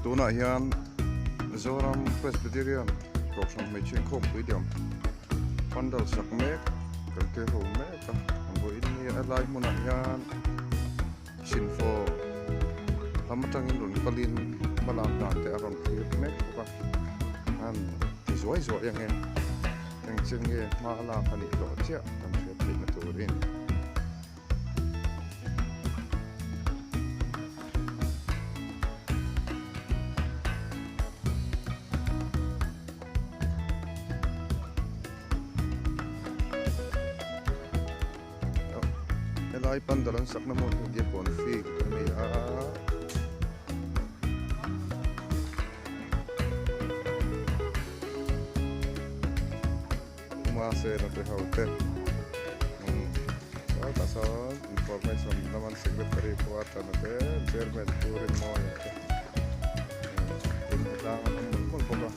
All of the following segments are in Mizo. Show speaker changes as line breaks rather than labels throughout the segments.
Tunah hian Zoram Presbyterian Kohhran Hmeichhe Inkhawmpui diam pandal sak mek kan ke ho mek a vawiin ni a lai hmunah hian Sinfo lam atangin rawn kalin hmalak dan te a rawn thlir mek bawk a an ti zuai zuai ang e engchen nge hma lak a nih hlawh chiah kan hriat theihna turin. Helai pandal an sakna hmun hi Diakkawn field a ni a. Mahse na te ho te tah sawn information laman secretary pawh a tan a te chairman Pu Rinmawia te tlang an awm mawlh mawlh bawk a.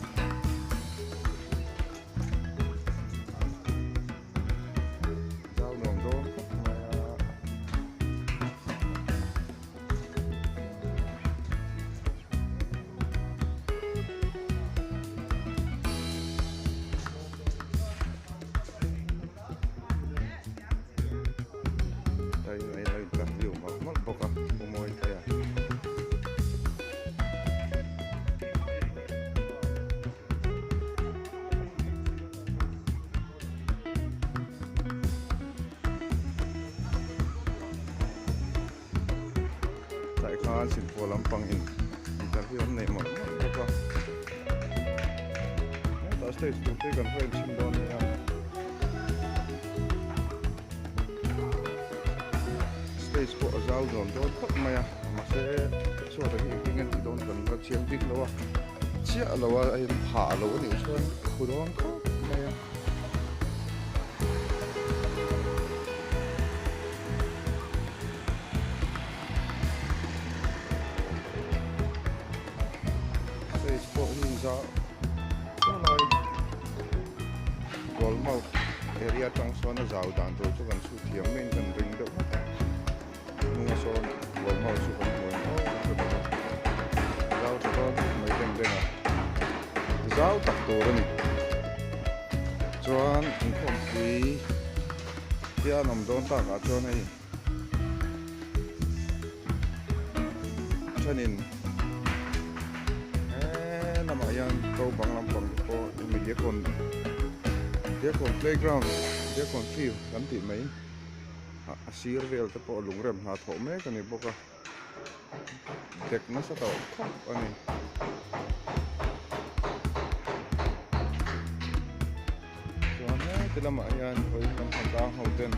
Zau nuam dawn khawp mai a. Hei a lo interview mawlh mawlh bawk a pu mawi thei a. Tlai khan Sinphaw lampang in interview an neih mawlh mawlh bawk a. Hetah stage tur te kan va inchhin dawn nia. Stage pawh a zau nuam dawn khawp mai a, mahse chhuat ah hi engtin nge tih dawn kan la chiang bik lo a, chiah lo a a inphah lo a nih chuan khu dawn khawp mai a. Stage pawh hi inzah lai Goalmouth area atang sawn a zau dan tur chu kan chhut thiam maiin kan ring deuh ngawt a, hnunga sawn Goalmouth chu kan hmu eng aw kan hre bawk a, zau tha dawn khawp mai beng beng a, zau tak tur a ni. Chuan inkhawmpui hian awm dawn takah chuan hei. Thenin he lamah hian ko bang lampang te pawh emaw diakkawn diakkawn playground diakkawn field kan tih mai a sir vel te pawh lungrem hna thawh mek a ni bawk a dek nasa tawh khawp a ni. Chuan heti lamah hian vawiin lam hnatlang ho ten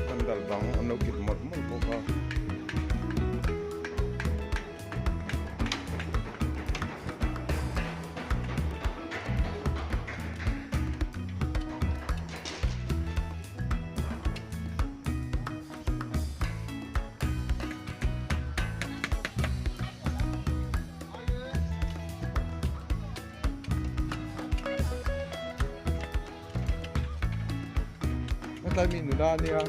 Pandal bang an lo kit mawlh mawlh bawk a. Hetlai mi nula ania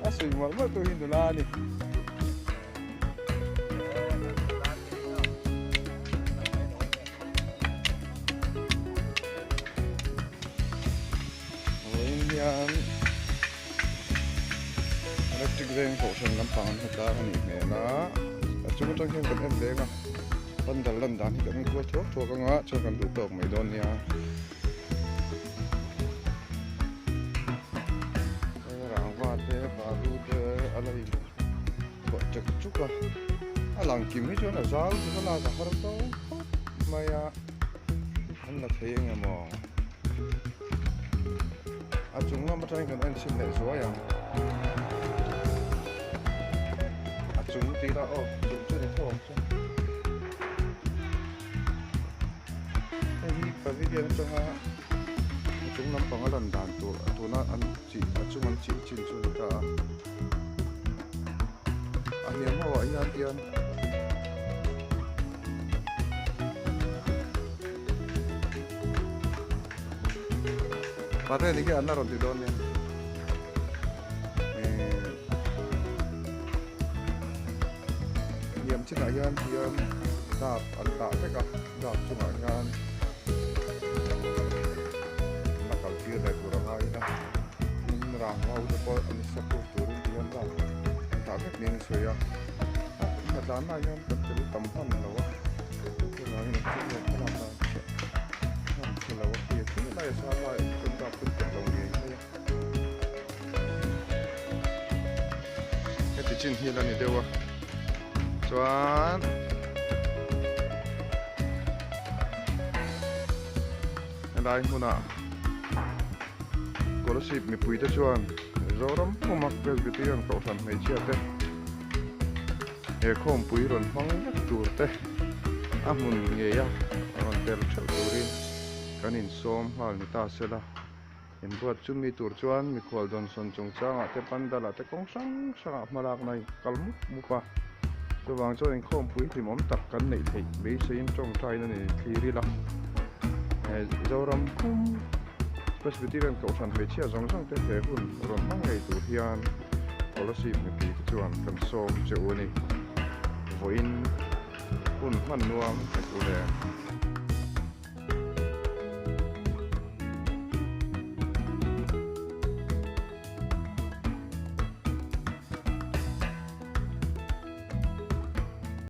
a suih mawlh mawlh tu hi nula a ni. Vawiin hian electric veng kohhran lampang an hmu tlang a nih hmel a a chung atang hian kan en leng a pandal lan dan hi kan en kual thuak thuak anga chuan kan duh tawk mai dawn nia rangva te balu te a la in thuah chek chuk a a lang kim hi chuan a zau chu ka lak a har tawk khawp mai a. An la thei eng emaw a chung lam atangin kan en chhin leh zuai ang a chung tih lah aw chung chu ni tho ang chu hei hi pavilion atanga a chung lampang a lan dan tur tuna an chih a chung an chih chin chu a ni ta a a hniam ho ah hian tian. Pate ni khi an la rawn ti dawn nia. Hniam chinah hian hian dap an tah vek a, dap chungah hian a kal tir leh tur a ngaiin a, tin rangva te pawh an sa tur turin ti hian dap an tah vek niin a sawi a, a hnatlanna ah hian kan tel tam hman lo a, chuvangin an thil leh thlalak dan chiah hman che lo a khi a thil lai a sang lai ah chuan dap chu tel lo ngei mai a. Heti chin hi la ni deuh a chuan helai hmunah Kolasib mipui te chuan Mizoram puma Presbyterian Kohhran hmeichhia te he khawmpui rawn hmang vek tur te a hmun ngei a rawn tel theuh turin kan insawm nghal ni ta sela. Inbuat chu mi tur chuan mikhual dawnsawn chungchangah te pandalah te kawng hrang hrangah hmalakna in kal mup mup a. Chuvang chuan inkhawmpui hlimawm tak kan neih theih beiseiin tawngtain a ni thlir ila. Zoram pum Presbyterian Kohhran hmeichhia zawng zawng te he hun rawn hmang ngei tur hian Kolasib mipui te chuan kan sawm che u a ni. Vawiin hun hman nuam hek u le.